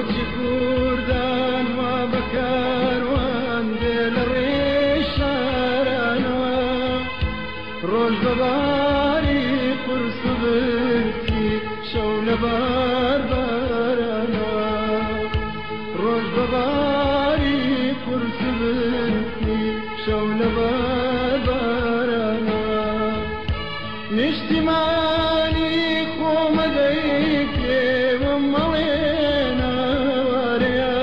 کۆچی کوردان وا بە کاروان دێ لە ڕێی شارانەوە ڕۆژ بە باری قورس و برسی شەو لە بار بارانەوە ڕۆژ بە باری قورس و برسی شەو لە بار بارانەوە نیشتیمانی خۆمە دەیکێوم مەڵێنەوەرەیە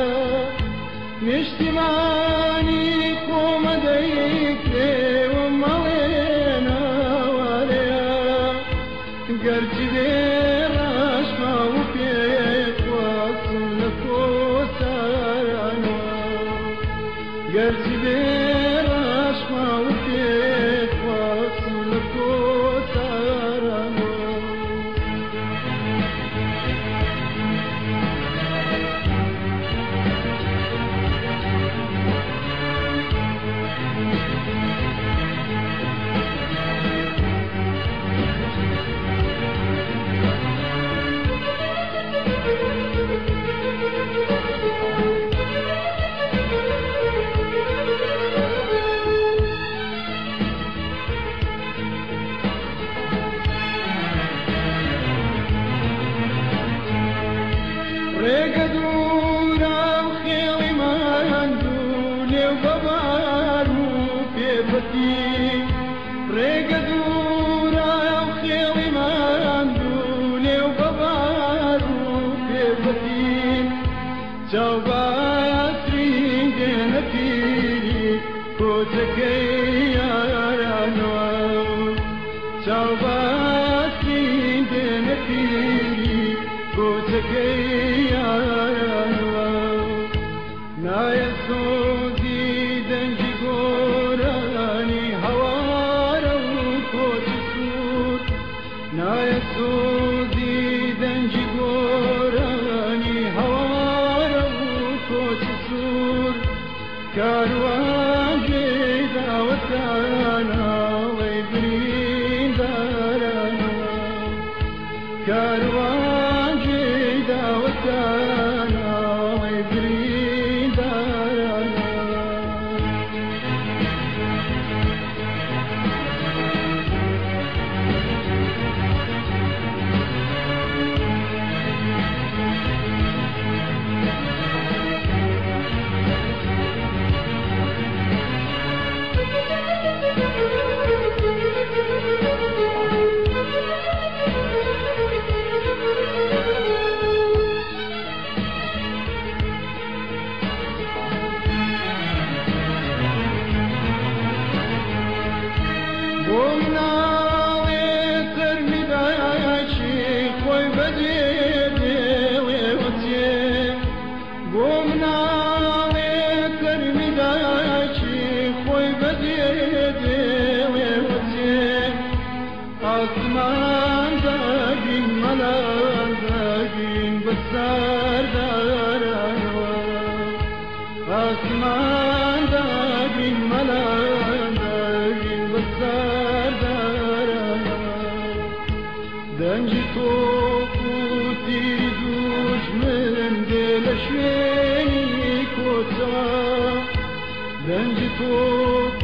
نیشتیمانی خۆمە دەیکێوم مەڵێنەوەرەیە گەرچی بێ ڕەشما و پێخواستم لە کۆسارانەوە گەرچی بێ ڕەشما و پێخواستم لە کۆسارانەوە. ڕێگە دوورە و خێڵی ماندوو لێو بەبار و پێپەتی ڕێگە دوورە و خێڵی ماندوو لێو بەبار و پێپەتی چاو باسرین دێنە پیری کۆچەکەی یارانەوە چاو باسرین دێنە پیری کۆچەکەی یارانەوە نایە سۆزی دەنگی گۆرانی هەوارە و کۆچی سوور نایە سۆزی دەنگی گۆرانی هەوارە و کۆچی سوور کاروان گوێی داوەتانەوەی بریندارانەوە کاروان گوێی داوەتانەوەی بریندارانەوە. بۆ مناڵێ تەرمی دایکی خۆی بەجێ دێڵێوەچێ بۆ مناڵێ تەرمی دایکی خۆی بەجێ دێڵێوەچێ ئاسمان داگین مەلان داگین بەسەر دارانەوە ئاسمان داگین مەلان داگین بەسەر دارانەوە دەنگی تۆپ و تیری دوژمن دێ لە شوێنی کۆچەوە دەنگی تۆپ